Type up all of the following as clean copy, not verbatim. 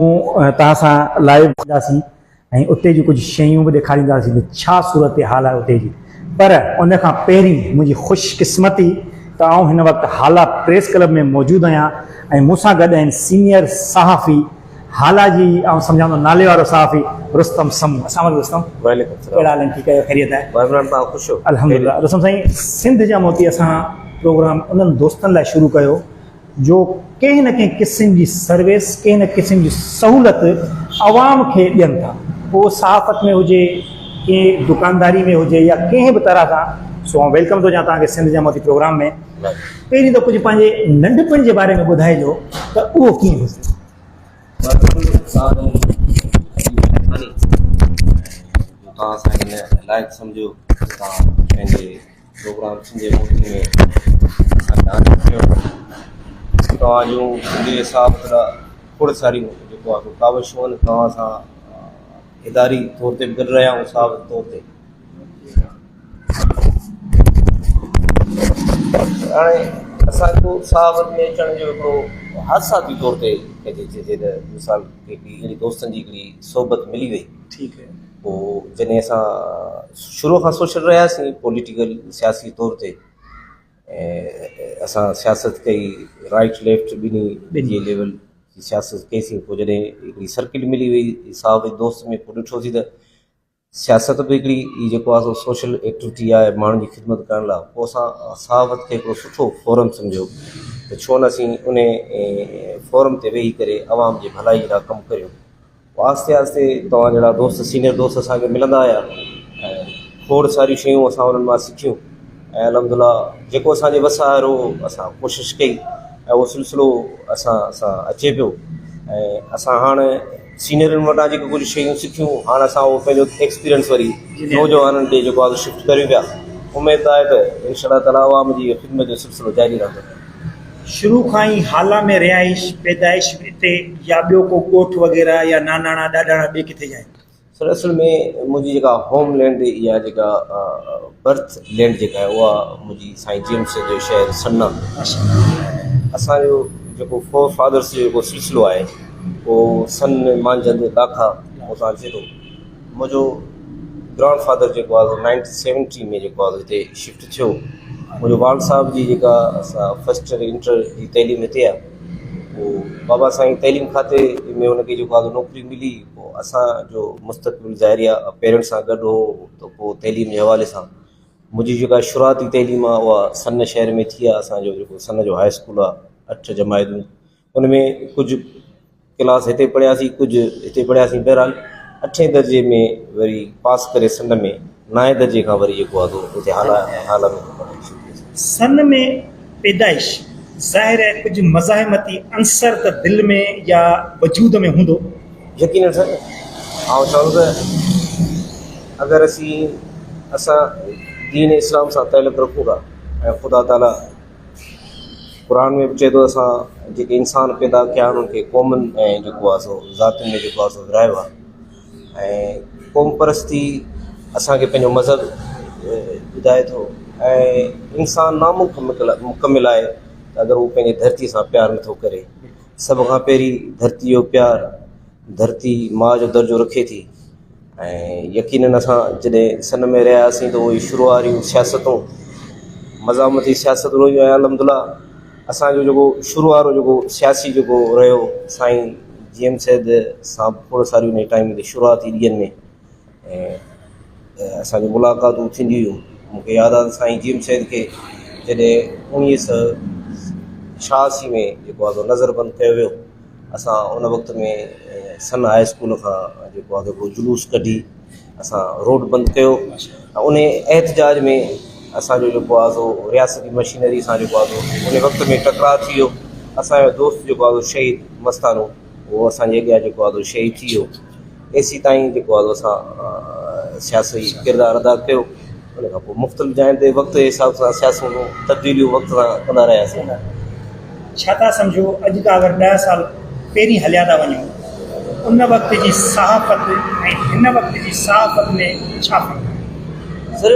توهان سان لائيو ٿينداسين ۽ اتي جون ڪجهه شيون به ڏيکارينداسين ته ڇا صورتحال آهي اتي جي پر ان کان پهرين منهنجي خوش قسمتي ته آئون هن وقت هالا پريس ڪلب ۾ موجود آهيان ۽ مون سان گڏ آهن سينيئر صحافي هالا جي آئون سمجهان ٿو نالي وارو صحافي رستم سمون. السلام عليڪم رستم. وعليڪم السلام. ڪهڙا حال آهن ٺيڪ آهيو خيريت آهي؟ بس عمران توهان خوش آهيو؟ الحمدلله رستم سائين سنڌ جا موتي اسان پروگرام انهن دوستن لاء شروع ڪيو جو ڪنهن نه ڪنهن قسم جي سروس، ڪنهن نه قسم جي سهولت عوام کي ڏين ٿا، پوء صحافت ۾ هجي، ڪنهن دڪانداري ۾ هجي يا ڪنهن به طرح سان. سو آئون welcome ٿو چاهيان توهان کي سنڌ جا موتي پروگرام ۾. پهرين ته ڪجهه پنهنجي ننڍپڻ جي باري ۾ ٻڌائجو ته اهو ڪيئن گذريو؟ توهان اسان کي هن لائق سمجهيو ته توهان پنهنجي پروگرام سنڌي موتي ۾ اسان کي آندو ٿيو توهان جون سنڌي حساب لاء کوڙ ساريون جيڪو آهي ڪاوشون آهن توهان سان اداري طور تي به گڏ رهيا آهيون صاحب طور تي هاڻي اسانجو صحافت ۾ اچڻ جو هڪڙو حادثاتي طور تي چئجي ته مثال هڪڙي اهڙي دوستن جي هڪڙي صحبت ملي وئي ٺيڪ آهي پوء جڏهن اسان شروع کان سوشل رهياسين پوليٽيڪل سياسي طور تي ۽ اسان سياست ڪئي رائٽ ليفٽ ٻنهي جي ليول جي سياست ڪئيسين پوء جڏهن هڪڙي سرڪل ملي وئي صاحب دوست ۾ پوء ڏٺوسين ته سياست به هڪڙي جيڪو آهي سو سوشل ايڪٽيوٽي آهي ماڻهن جي خدمت ڪرڻ لاء پوء اسان صحافت کي هڪڙو سٺو فورم سمجهيو ته ڇو نه اسين ان فورم تي ويهي ڪري عوام جي ڀلائي لاء ڪم ڪريون پوء آهستي آهستي توهان جهڙا دوست سينئر دوست اسان کي ملندا آيا ۽ کوڙ ساريون شيون اسان انهن مان سکيون ۽ الحمد لله جيڪو اسان جي وس آهر هو اسان ڪوشش ڪئي ۽ اهو سلسلو اسان سان اچي پيو ۽ اسان هاڻ سينئرن وٽان جيڪي ڪجهه شيون سکيون هاڻ اسان اهو پنهنجو ايڪسپيرينس وري نوجوانن ڏي جيڪو آهي شفٽ ڪريون پيا اميد آهي ته انشاء الله تعالٰي عوام جي خدمت جو سلسلو جاري رهندو. شروع کان ئي هالا ۾ رهائش، پيدائش به اتي يا ٻيو ڪو ڳوٺ وغيره يا ناناڻا ڏاڏاڻا ٻئي ڪٿي جا آهن؟ سر اصل ۾ منهنجي جيڪا هوم لينڊ يا جيڪا برٿ لينڊ جيڪا آهي اها منهنجي سائين جي ايم سيد جو شهر سن آهي. اسان جو جيڪو فور فادرس جو جيڪو سلسلو آهي اهو سن مانجهند لاکا اتان اچي ٿو. منهنجو گرانڊ فادر جيڪو آهي سو نائنٽين سيونٽي ۾ جيڪو آهي هتي شفٽ ٿيو. منهنجو والد صاحب جي جيڪا فرسٽ انٽر جي تعليم هتي آهي. پوء بابا سائين تعليم کاتي ۾ هن کي جيڪو آهي نوڪري ملي. پوء اسان جو مستقبل ظاهري آهي پيرنٽس سان گڏ هو ته پوء تعليم جي حوالي سان منهنجي جيڪا شروعاتي تعليم آهي اها سن شهر ۾ ٿي آهي. اسان جو جيڪو سن جو هاء اسڪول آهي اٺ جماعتون ان ۾ ڪجهه ڪلاس هتي پڙهياسين ڪجهه هتي پڙهياسين بهرحال اٺين درجي ۾ وري پاس ڪري سن ۾ نائين درجي کان وري جيڪو آهي سو اتي هالا هالا ۾ پڙهائي شروع ڪئي سين. سن ۾ پيدائش ظاهر آهي ڪجهه مزاحمتي عنصر ته دل ۾ يا وجود ۾ هوندو. يقينن سر آئون چوندس ته اگر اسين اسان دين اسلام سان تعلق رکون ٿا ۽ خدا تعالي قرآن ۾ به چئي ٿو اسان جيڪي انسان پيدا ڪيا آهن انهن کي قومن ۽ جيڪو آهي سو ذاتين ۾ جيڪو آهي سو ورهايو آهي ۽ قوم پرستي اسانکي پنهنجو مذهب ٻڌائي ٿو ۽ انسان نامڪمل مڪمل آهي ته اگر هو پنهنجي ڌرتي سان پيار نٿو ڪري سڀ کان پهرين ڌرتي جو پيار ڌرتي ماء جو درجو رکي ٿي ۽ يقينن اسان جڏهن سن ۾ رهياسين ته اهي شروع واريون سياستون مزاحمتي سياستون رهيون ۽ الحمد لله اسانجو جيڪو شروع وارو جيڪو سياسي جيڪو رهيو سائين جي ايم سيد سان کوڙ ساريون ان ٽائيم تي شروعاتي ڏينهن ۾ ۽ اسانجون ملاقاتون ٿينديون هيون مونکي ياد آهي سائين جي ايم سيد کي جڏهن 1986 ۾ جيڪو آهي نظر بند ڪيو ويو اسان ان وقت ۾ سن هاء اسڪول کان جيڪو آهي هڪڙو جلوس ڪڍي اسان روڊ بند ڪيو ۽ ان احتجاج ۾ اسانجو جيڪو آهي سو رياستي مشينري سان جيڪو آهي سو ان وقت ۾ ٽڪراء ٿي ويو اسانجو دوست جيڪو آهي سو شهيد مستانو اهو اسانجي اڳيان جيڪو آهي سو شهيد ٿي ويو ايسي تائين جيڪو آهي اسان سياسي ڪردار ادا ڪيو ان کان پوء مختلف جاين تي وقت جي حساب سان سياسي تبديليون وقت سان ڪندا رهياسين. ڇا ٿا سمجهو اڄ کان اگر ڏهه سال پهرين هليا ٿا وڃون ان وقت جي صحافت ۽ هن وقت جي صحافت ۾ ڇا فرق آهي؟ سر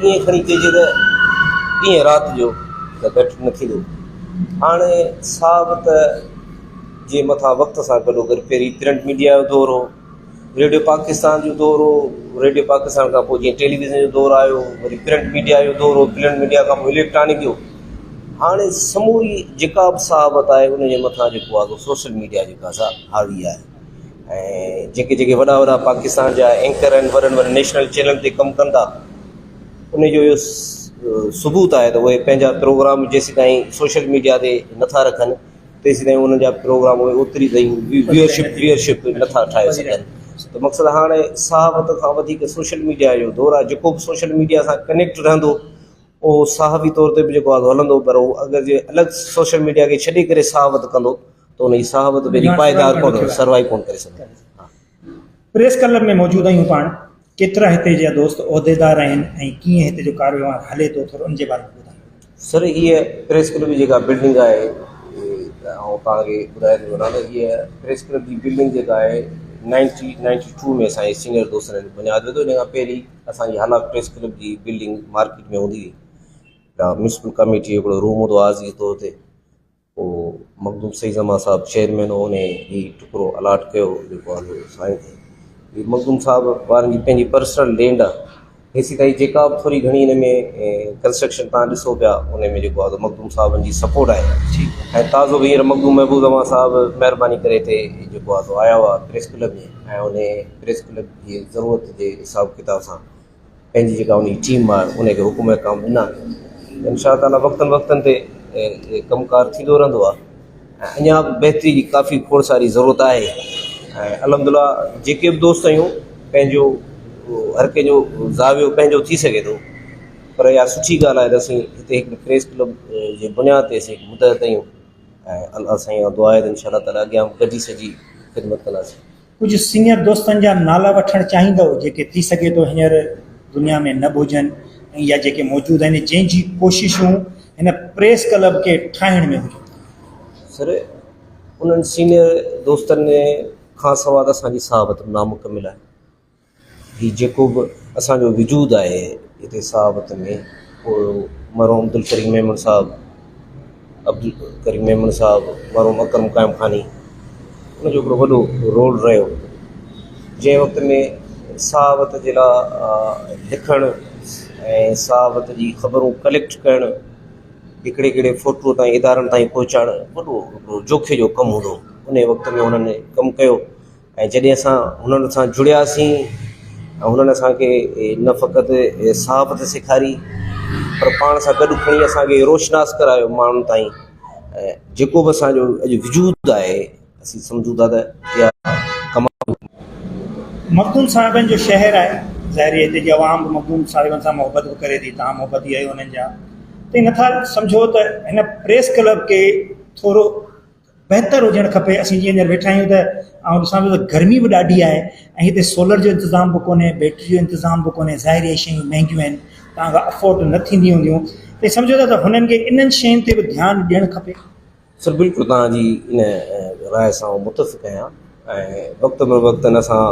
ائين کڻي چئجي ته ڏينهن رات جو ته گهٽ نه ٿيندو. هاڻي صحافت. جي مٿان وقت سان گڏوگڏ پهرين پرنٽ ميڊيا جو دور هو، ريڊيو پاڪستان جو دور هو، ريڊيو پاڪستان کان پوء جيئن ٽيليويزن جو دور آيو، وري پرنٽ ميڊيا جو دور هو، پرنٽ ميڊيا کان پوء اليڪٽرانڪ جو، هاڻي سموري جيڪا به صحافت آهي ان جي مٿان جيڪو آهي سو سوشل ميڊيا جيڪا سا حاوي آهي ۽ جيڪي جيڪي وڏا وڏا پاڪستان جا اينڪر آهن وڏن وڏن نيشنل چينل تي ڪم ڪن ٿا ان جو اهو ثبوت آهي ته اهي پنهنجا پروگرام جيسيتائين سوشل ميڊيا تي نٿا رکن تيسيتائين انهن جا پروگرام اهي اوتري تائين ويورشپ ويورشپ نٿا ٺاهي سگهن ته مقصد هاڻي صحافت کان وڌيڪ سوشل ميڊيا جو دور آهي جيڪو به سوشل ميڊيا سان ڪنيڪٽ رهندو اهو صحافي طور تي به جيڪو آهي هلندو پر هو اگر جي الڳ سوشل ميڊيا کي ڇڏي ڪري صحافت ڪندو ته ان جي صحافت به ايڏي پائيدار ڪونه سروائيو ڪونه ڪري سگهندي. پريس ڪلب ۾ موجود آهيون پاڻ ڪيترا هتي جا دوست عهديدار آهن ۽ ڪيئن هتي جو ڪار وهنوار هلي ٿو ٿورو ان جي باري ۾ ٻڌايو. سر هيء پريس ڪلب جي جيڪا بلڊنگ آهي آئون توهان کي ٻڌائي ٿو وڃان ته هيء پريس ڪلب جي بلڊنگ جيڪا آهي نائنٽي نائنٽي ٽو ۾ اسان جي سينئر دوستن هن بنياد وڌو ان کان پهرين اسان جي هالا پريس ڪلب جي بلڊنگ مارڪيٽ ۾ هوندي هئي ميونسپل ڪميٽي جو هڪڙو روم هوندو هو عارضي طور تي پوء مخدوم سعيد زمان صاحب چيئرمين هو انهي هي ٽڪرو الاٽ ڪيو جيڪو آهي سائين کي هي مخدوم صاحب وارن جي پنهنجي پرسنل لينڊ آهي هيسي تائين جيڪا به ٿوري گهڻي هن ۾ ڪنسٽرڪشن تان ڏسو پيا ان ۾ جيڪو آهي مخدوم صاحبن جي سپورٽ آهي ۽ تازو به هينئر مخدوم محبوب زمان صاحب مهرباني ڪري هتي جيڪو آهي سو آيا هئا پريس ڪلب ۾ ۽ انهي پريس ڪلب جي ضرورت جي حساب ڪتاب سان پنهنجي جيڪا ان جي ٽيم آهي ان کي حڪم احڪام ڏنا آهن انشاء الله تعالٰي وقتن وقتن تي ڪم ڪار ٿيندو رهندو آهي ۽ اڃا به بهتري جي ڪافي کوڙ ساري ضرورت آهي ۽ الحمد لله جيڪي به دوست آهيون پنهنجو هر ڪنهن جو زاويو پنهنجو ٿي سگهي ٿو پر اها سٺي ڳالهه آهي ته اسين هتي هڪ پريس ڪلب جي بنياد تي اسين متحد آهيون ۽ الله سائين کان دعا آهي ته انشاء الله تعالٰي اڳيان به گڏجي سڄي خدمت ڪنداسين. ڪجهه سينئر دوستن جا نالا وٺڻ چاهيندؤ جيڪي ٿي سگهي ٿو هينئر دنيا ۾ نه به هجن ۽ يا جيڪي موجود آهن جنهن جي ڪوششون هن پريس ڪلب کي ٺاهڻ ۾ هجن. سر انهن سينئر دوستن کان سوا ته اسان جي صحافت نامڪمل آهي. هي جيڪو به اسان جو وجود آهي هتي صحافت ۾ اهو مرحوم عبدالڪريم ميمڻ صاحب عبدالڪريم ميمڻ صاحب مرحوم اڪرم قائم خاني ان جو هڪڙو وڏو رول رهيو جنهن وقت ۾ صحافت جي لاء لکڻ ۽ صحافت جي خبرون ڪليڪٽ ڪرڻ هڪڙي هڪڙي فوٽو تائين ادارن تائين پهچائڻ وڏو هڪڙو جوکي جو ڪم هوندو هو ان وقت ۾ انهن ڪم ڪيو ۽ جڏهن اسان هنن سان جڙياسين ۽ هنن اسان کي نه فقط صحافت سيکاري پر پاڻ سان گڏ کڻي اسان کي روشناس ڪرايو ماڻهن تائين ۽ جيڪو به اسان جو اڄ وجود آهي اسين سمجهون ٿا ته اها ڪمال. مخدوم صاحبن جو شهر آهي ظاهري هتي جي عوام به مخدوم صاحبن سان محبت به ڪري ٿي توهان محبتي آهيو انهن جا ته نٿا سمجهو ته هن پريس ڪلب کي ٿورو بهتر هجڻ کپي اسين جيئن هينئر ويٺا آهيون ته آئون ڏسان پيو ته گرمي به ڏاڍي آهي ۽ هتي سولر جو انتظام به ڪونهي بيٽري جو انتظام به ڪونهي ظاهري اهي شيون مهنگيون آهن توهان کان افورڊ نه ٿينديون هونديون ته سمجهو ٿا ته هنن کي انهن شين تي به ڌيان ڏيڻ کپي. سر بلڪل توهان جي ان راء سان آئون متفق آهيان ۽ وقت به وقت اسان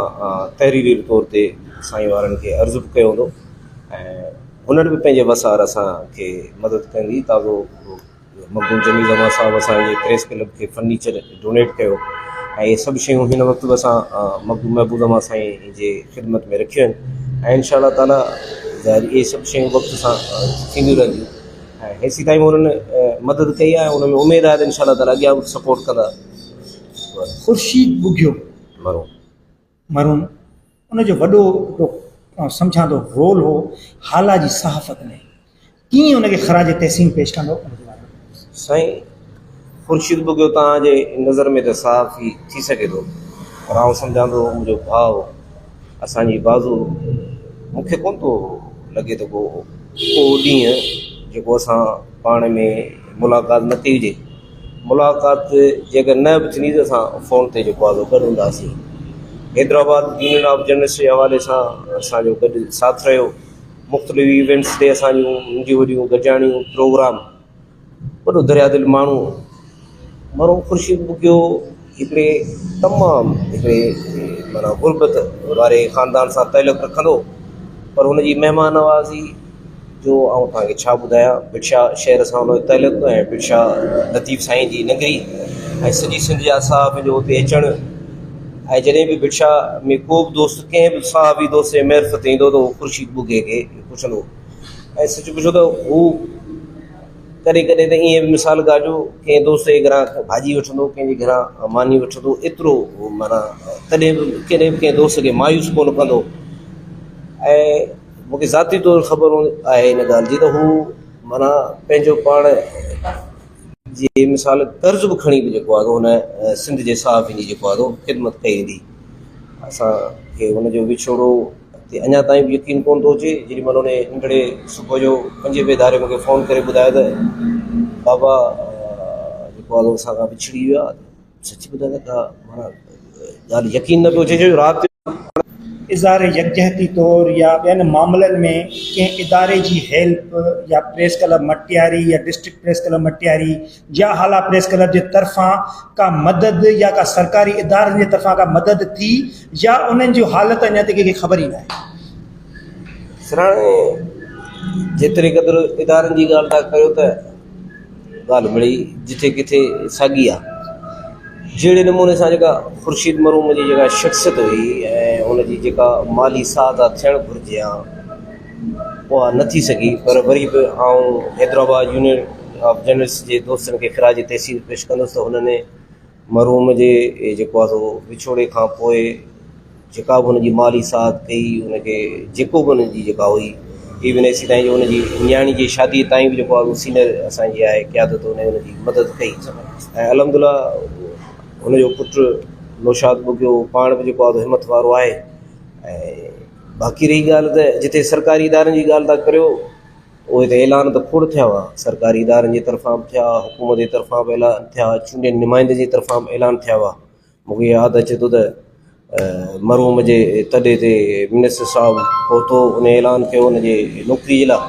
تحريري طور تي سائين وارن کي عرض به ڪيو هوندو ۽ هنن به پنهنجي وس آهر اسان کي مدد ڪندي تازو مخدوم جميل زمان صاحب اسان جي پريس ڪلب کي فرنيچر ڊونيٽ ڪيو ۽ اهي سڀ شيون هن وقت به اسان مخدوم محبوب زمان سائين جي خدمت ۾ رکيون آهن ۽ انشاء الله تعالي ظاهر اهي سڀ شيون وقت سان ٿينديون رهنديون ۽ هيسي تائين انهن مدد ڪئي آهي ان ۾ اميد آهي ته انشاء الله تعالي اڳيان به سپورٽ ڪندا. خورشيد ٻگهيو مرحوم. مرحوم ان جو وڏو هڪڙو آئون سمجهان ٿو رول هو هالا جي صحافت ۾ ڪيئن ان کي خراج تحسين پيش ڪندو ان جي باري ۾. سائين خورشيد ٻگهيو توهان جي نظر ۾ ته صحافي ٿي سگهي ٿو پر آئون سمجهان ٿو منهنجو ڀاء اسان جي بازو مون کي ڪونه ٿو لڳي ته ڪو ڪو ڏينهن جيڪو اسان پاڻ ۾ ملاقات نه ڪئي هجي. ملاقات جيڪر نه به ٿيندي ته اسان فون تي جيڪو آهي سو گڏ هونداسين. حيدرآباد يونين آف جرنلسٽ جي حوالي سان اسان جو گڏ ساٿ رهيو. مختلف ايونٽس تي اسان جون ننڍيون وڏيون گڏجاڻيون پروگرام. وڏو دريا دل ماڻهو مرحوم خورشيد ٻگهيو هڪڙي تمام هڪڙي معنيٰ غربت واري خاندان سان تعلق رکندو پر هن جي مهمان نوازي جو آئون توهان کي ڇا ٻڌايان، ڀٽ شاهه شهر سان ان جو تعلق ۽ ڀٽ شاهه لطيف سائين جي نگري ۽ سڄي سنڌ جا صحافين جو اتي اچڻ ۽ جڏهن به ڀٽ شاهه ۾ ڪو به دوست ڪنهن به صحافي دوست جي معرفت ايندو ته هو خورشيد ٻگهي کي پڇندو ۽ سچ پڇو ته هو ڪڏهن ڪڏهن ته ائين به مثال ڳالهه جو ڪنهن دوست جي گهران ڀاڄي وٺندو ڪنهن جي گهران ماني وٺندو ايترو معنيٰ ڪڏهن به ڪڏهن به ڪنهن دوست کي مايوس ڪونه ڪندو ۽ مونکي ذاتي طور خبر آهي ان ڳالهه جي ته هو معنيٰ پنهنجو پاڻ جي مثال قرض به کڻي به جيڪو آهي هن سنڌ جي صحافين جي جيڪو آهي خدمت ڪئي هوندي. اسان کي هن جو وڇوڙو تي اڃا تائين به يقين ڪونه ٿو اچي. جيڏي مهل هن ننڍڙي صبح جو پنجين بجي ڌاري مون کي فون ڪري ٻڌايو ته بابا جيڪو آهي اسان کان وڇڙي ويو آهي. سچي ٻڌايان ته ڪا معنيٰ ڳالهه يقين نه پيو اچي جو رات اظهار يڪجهتي طور يا ٻين معاملن ۾ ڪنهن اداري جي هيلپ يا پريس ڪلب مٽياري يا ڊسٽرڪٽ پريس ڪلب مٽياري يا هالا پريس ڪلب جي طرفان ڪا مدد يا ڪا سرڪاري ادارن جي طرفان ڪا مدد ٿي يا انهن جي حالت اڃا تائين ڪنهن کي خبر ئي ناهي. سراڻي جيتري قدر ادارن جي ڳالهه ٿا ڪريو ته ڳالهه مڙئي جٿي ڪٿي ساڳي آ. جهڙي نموني سان جيڪا خورشيد مرحوم جي جيڪا شخصيت هئي ۽ ان جي جيڪا مالي سهائتا ٿيڻ گهرجي ها اها نه ٿي سگهي پر وري به آئون حيدرآباد يونين آف جرنلسٽ جي دوستن کي خراج تحسين پيش ڪندس ته هنن مرحوم جي جيڪو آهي سو وڇوڙي کان پوء جيڪا به هن جي مالي ساعت ڪئي ان کي جيڪو به هن جي جيڪا هئي ايون ايسي تائين جو هن جي نياڻي جي شادي تائين به جيڪو آهي سينئر اسان جي آهي قيادت هن هن جي مدد ڪئي ۽ الحمد لله هن جو پٽ نوشاد ٻگهيو پاڻ به جيڪو آهي همت وارو آهي ۽ باقي رهي ڳالهه ته جتي سرڪاري ادارن جي ڳالهه ٿا ڪريو اهي ته اعلان ته کوڙ ٿيا هئا سرڪاري ادارن جي طرفان به ٿيا حڪومت جي طرفان به اعلان ٿيا چونڊيل نمائندن جي طرفان به اعلان ٿيا هئا مون کي ياد اچي ٿو ته مرحوم جي تڏي تي منسٽر صاحب پهتو ان اعلان ڪيو ان جي نوڪري جي لاء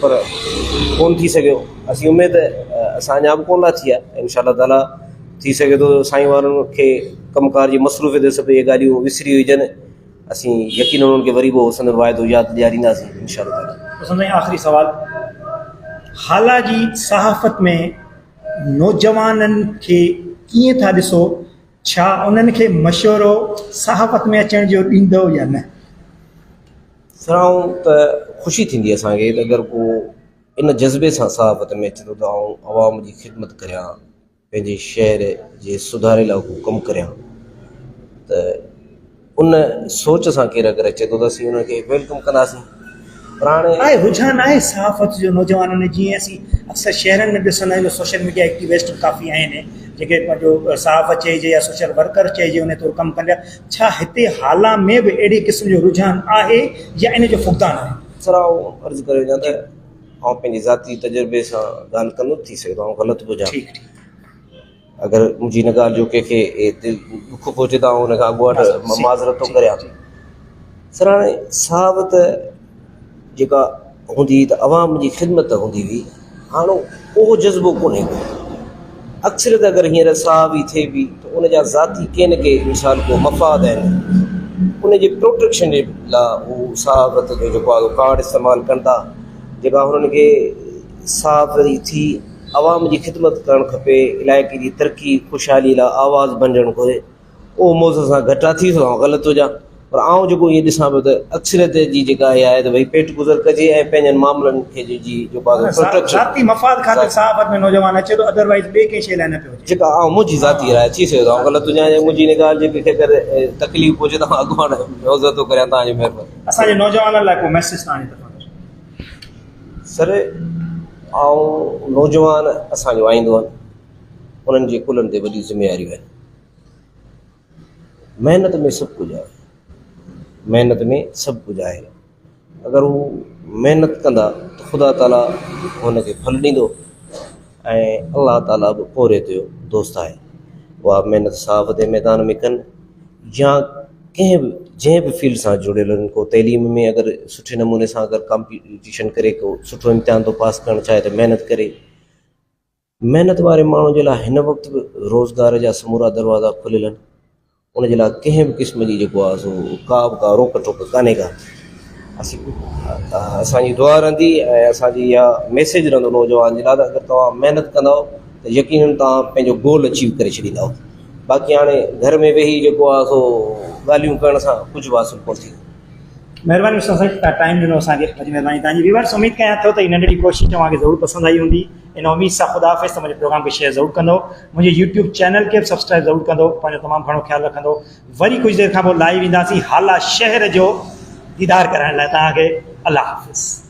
پر ڪون ٿي سگهيو اسين اميد اسان اڃا به ڪون لاٿي آهي انشاء الله تعالي ٿي سگهي ٿو سائين وارن کي ڪم ڪار جي مصروفيت سڀ اهي ڳالهيون وسري هجن اسين يقينن انهن کي وري به سندن واعدو ياد ڏيارينداسين انشاء الله تعالي. سائين آخري سوال هالا جي صحافت ۾ نوجوانن کي ڪيئن ٿا ڏسو ڇا انهن کي مشورو صحافت ۾ اچڻ جو ڏيندو يا نه؟ سر آئون ته خوشي ٿيندي اسان کي ته اگر ڪو ان جذبي سان صحافت ۾ اچي ٿو ته آئون عوام جي خدمت ڪريان پنهنجي شهر جي سڌاري لاء ڪو ڪم ڪريان ته ان سوچ سان ڪير اگر اچي ٿو ته اسين انهن کي welcome ڪنداسين پر هاڻي آهي رجحان آهي صحافت جو نوجوانن ۾ جيئن اسين اڪثر شهرن ۾ ڏسندا آهيون ته سوشل ميڊيا ايڪٽيوسٽ به ڪافي آهن جيڪي پنهنجو صحافت چئجي يا سوشل ورڪر چئجي ان طور ڪم ڪن پيا ڇا هتي هالا ۾ به اهڙي قسم جو رجحان آهي يا ان جو فقدان آهي؟ سر آئون عرض ڪري وڃان ته آئون پنهنجي ذاتي تجربي سان ڳالهه ڪندس ٿي سگهي ٿو آئون غلط به هجان اگر منهنجي ان ڳالهه جو ڪنهن کي ڏک پهچي ته آئون ان کان اڳواٽ معذرت ٿو ڪريان سر هاڻي صحافت جيڪا هوندي هئي ته عوام جي خدمت هوندي هئي هاڻ اهو جذبو ڪونهي ڪو اڪثريت اگر هينئر صحافي ٿئي به ته ان جا ذاتي ڪي نه ڪي مثال ڪو مفاد آهن ان جي پروٽيڪشن جي لاء هو صحافت جو جيڪو آهي ڪارڊ استعمال ڪن ٿا جيڪا هنن کي صحافي ٿي عوام جي خدمت ڪرڻ کپي، علائقي جي ترقي خوشحالي لاء آواز بنجڻ گهري، اهو مون سان گهٽ آ، ٿي سگهي آئون غلط هجان پر آئون جيڪو ائين ڏسان پيو ته اڪثريت جي جيڪا اها آهي ته ڀئي پيٽ گذر ڪجي ۽ پنهنجن معاملن کي جي جيڪو آهي پروٽيڪشن ذاتي مفاد خاطر صحافت ۾ نوجوان اچي ٿو ادروائيز ٻي ڪنهن شيء لاء نه پيو اچي. جيڪا آئون منهنجي ذاتي راء ٿي سگهي ٿو آئون غلط هجان يا منهنجي ان ڳالهه جي ڪنهن کي اگر تڪليف پهچي ته آئون اڳواڻ عذر ٿو ڪريان توهان جي مهرباني. اسان جي نوجوانن لاء ڪو ميسيج توهان جي طرفان. سر آئون نوجوان اسان جو آئيندو آهن انهن جي ڪلهن تي وڏيون ذميواريون آهن محنت ۾ سڀ ڪجهه آهي محنت ۾ سڀ ڪجهه آهي اگر هو محنت ڪندا ته خدا تعاليٰ هن کي ڦل ڏيندو ۽ الله تعاليٰ به پورهيت جو دوست آهي اها محنت صحافت جي ميدان ۾ ڪن يا ڪنهن به جنهن به فيلڊ سان جڙيل هجن ڪو تعليم ۾ اگر سٺي نموني سان اگر ڪامپيٽيشن ڪري ڪو سٺو امتحان ٿو پاس ڪرڻ چاهي ته محنت ڪري محنت واري ماڻهو جي لاء هن وقت به روزگار جا سمورا دروازا کليل آهن ان جي لاء ڪنهن به قسم جي جيڪو آهي سو ڪا به ڪا روڪ ٽوڪ ڪانهي ڪا اسين اسانجي دعا رهندي ۽ اسانجي اها ميسيج رهندو نوجوان جي لاء ته اگر توهان محنت ڪندؤ ته يقينن توهان پنهنجو گول اچيو ڪري ڇڏيندؤ. باقي هاڻي گهر ۾ ويهي جيڪو آهي سو ڳالهيون ڪرڻ سان ڪجهه به حاصل ڪونه ٿيندو. مهرباني استاد سائين توهان ٽائيم ڏنو اسان کي وڏي مهرباني توهان جي. ويورس اميد ڪيان ٿو ته هي ننڍڙي ڪوشش توهان کي ضرور پسند آئي هوندي ان اميد سان خدا حافظ ته منهنجي پروگرام کي شيئر ضرور ڪندو منهنجي يوٽيوب چينل کي به سبسڪرائب ضرور ڪندو پنهنجو تمام گهڻو خيال رکندو وري ڪجهه دير کان پوء لائيو اينداسين هالا شهر جو ديدار ڪرائڻ لاء توهان کي الله حافظ.